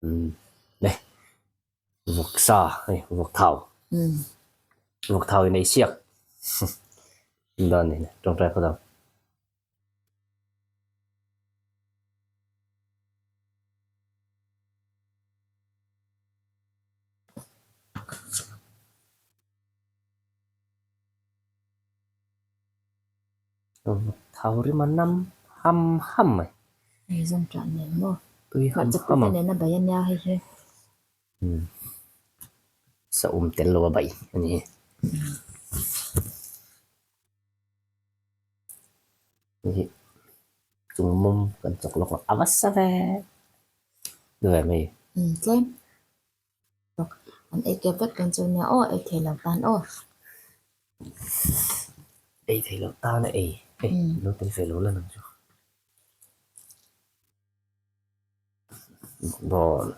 Umm le vawksa hei vawk thau vawk thau in ei siak dan ni tawngtai phawt ang. Thau rim a nam ham ham mai. Hei zawng ṭah nen maw? Tui ham Hmarcha ham pute ang. nen a bai a nia hei hi. Umm saum tel lo a bai a ni. Hei hi chung mum kan chawk lawk a, a va sa ve ve mai. Umm tlem bawk an ei kep vek dawn chu nia aw ei thei lo tan aw. Ei thei lo tan a ei hei lo tel ve lo la nang chu. Ball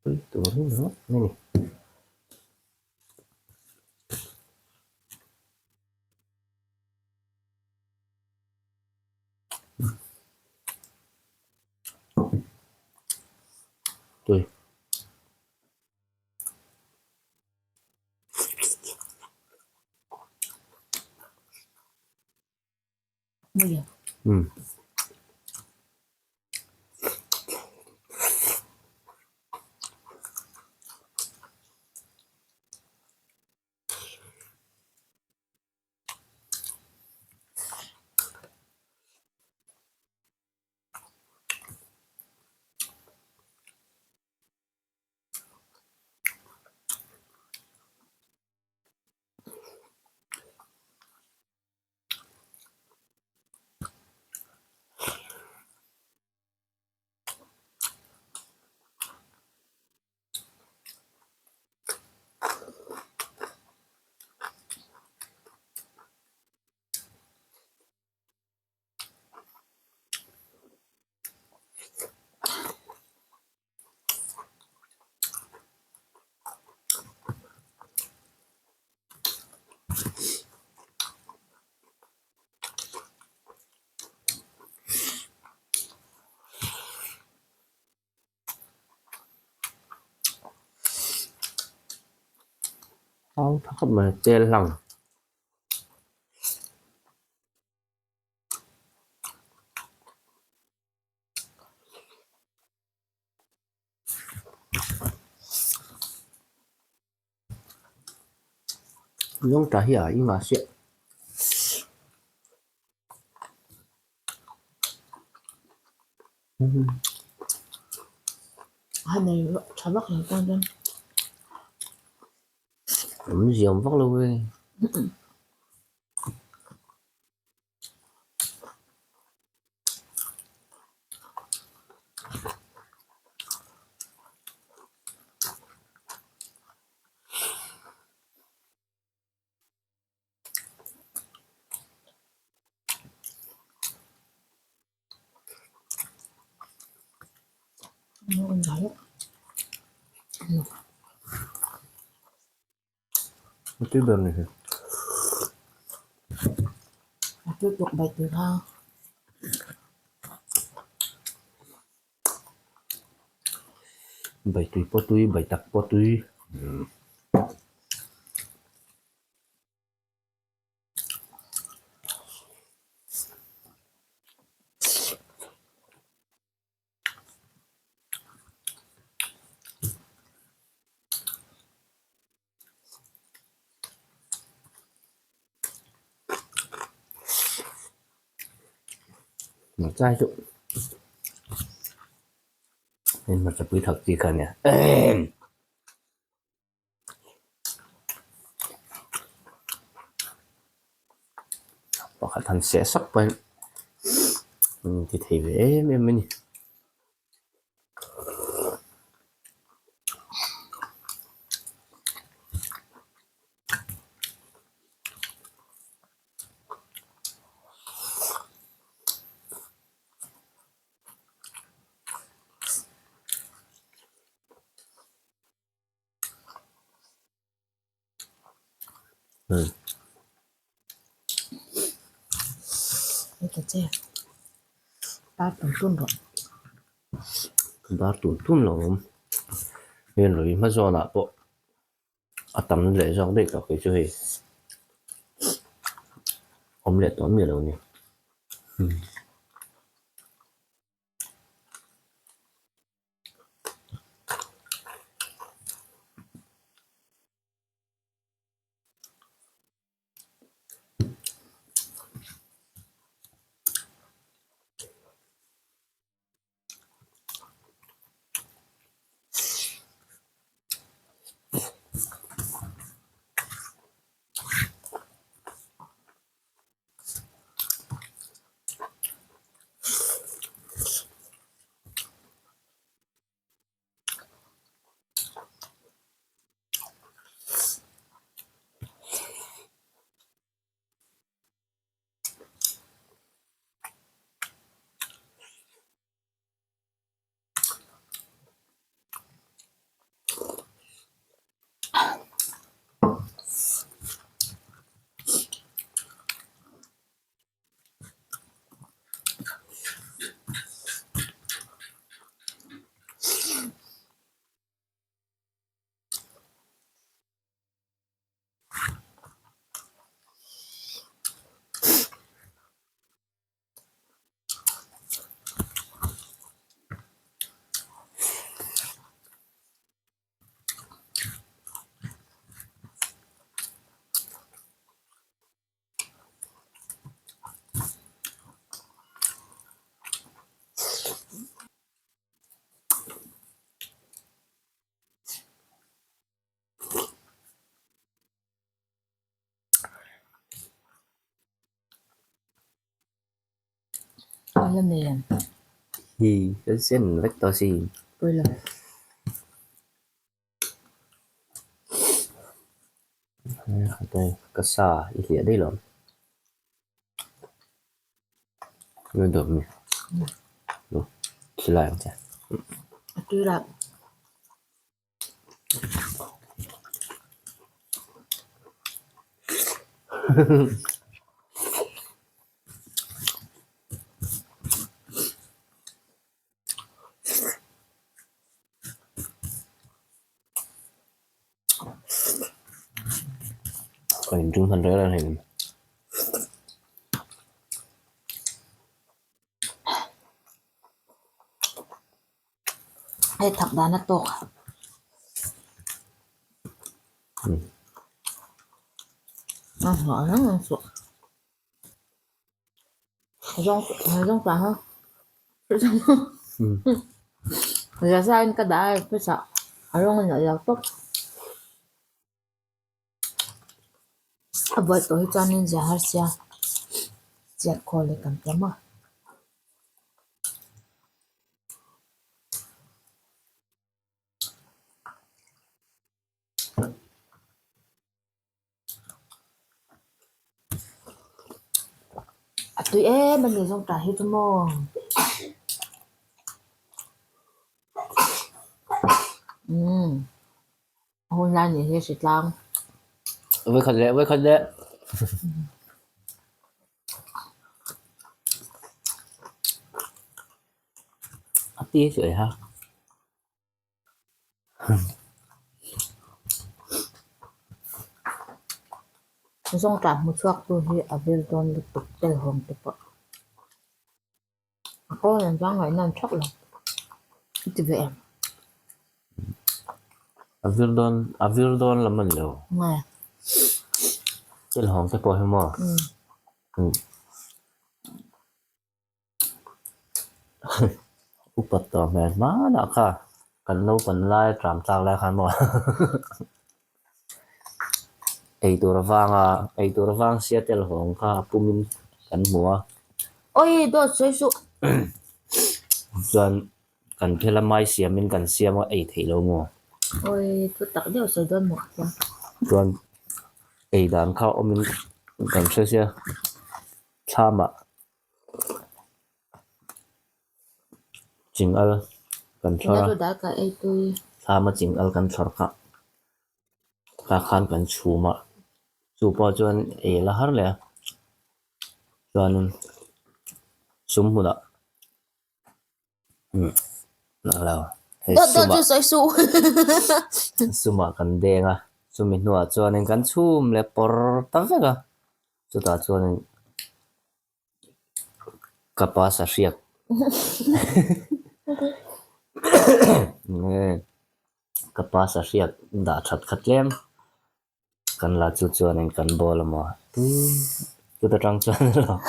pui tur hi ni ngawt mai a ni. Tui. Umm. Thau tha khawp mai tel hlang. Zawngṭah hi a inga siah. Awm ziam vak lo e. Tui ber ni hi. Bai tui pawh tui, bai tak pawh tui. Hmarcha hi chu hei hmarcha pui thak chi kha a nia pakhat han seh sak pawh hian an ti thei ve em em a ni. Dar tun tun lo awm. Heng lui hma zawnah pawh a tam leh zawk daih tawh kei chu hei awm leh tawh miah lo a ni. Hi ka zen vek tawh si. Ka sa i hliah daih lo. Silai ang che. Ka inring hman reng reng hei. Hei thak dan a tawk. A hmuh reng ang chu. Zawng tah ha. Zia in ka dah a fridge ah a rawng in a lo tawp. A buai tawh hi chuanin zia har sia chiat khawl leh kan tia maw. A tui em a ni zawng tah hi chu maw. Umm a hun lai nih hi hritlang. Vawikhat leh vawikhat leh. A ti chu ei ha. Zawngtah hmu chhuak tu hi a vil dawn lutuk tel hawng te pawh. A kawl an chuan ngaihna an thak lo. I ti ve em? A vir dawn a vir dawn lam a ni lo. Nge? Tel hawng te pawh hi maw? Umm. Upat tawh hmel hmanah kha kan naupan lai tram tlak lai khan maw eitur avanga eitur avang sia tel hawng kha a pumin kan hmu a. Awi dawt sawi suh. Chuan kan phela mai siamin kan siam a ei theih lo maw. Awi thu tak deuh sawi dawn maw ka tia. Chuan ei dan kha awmin kan hre sia thlamah. Chingal kan thlawr a, thlama chingal kan thlawr kha tah khan kan chhum a, chu pawh chuan ei a la har leh a, chuanin sum hmunah. Lo. Hei sumah sumah kan deng a, chumi hnuah chuanin kan chhum leh pawr ta vek a, chutah chuanin ka pa sahriak ka pa sahriak dah that kha tlem kan la chu chuanin kan bawl a maw chuta tang chuan lo.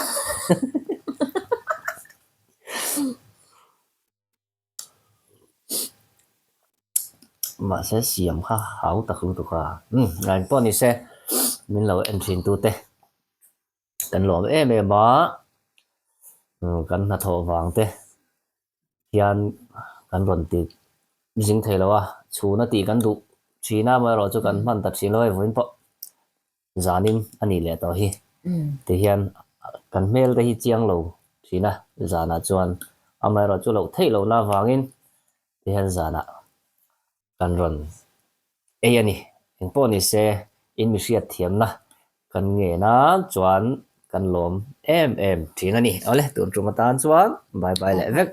Mahse siam kha hau tak lutuk a, umm ngaih pawh ni se min lo en thin tu te kan lawm em em a, kan hnathawh vang te hian kan rawn ti zing thei lo a, chhun a tih kan duh thin a amaherawhchu kan hman ta thin lo a hei vawiin pawh zanin a nih leh tawh hi tihian kan hmel te hi chiang lo thin a zanah chuan amaherawhchu loh theih lohna avangin tihian zanah kan rawn ei a ni. Engpawh ni se in mi hriat thiamna kan ngen a chuan kan lawm em em thin a ni. Awle tun tum atan chuan bye bye leh vek.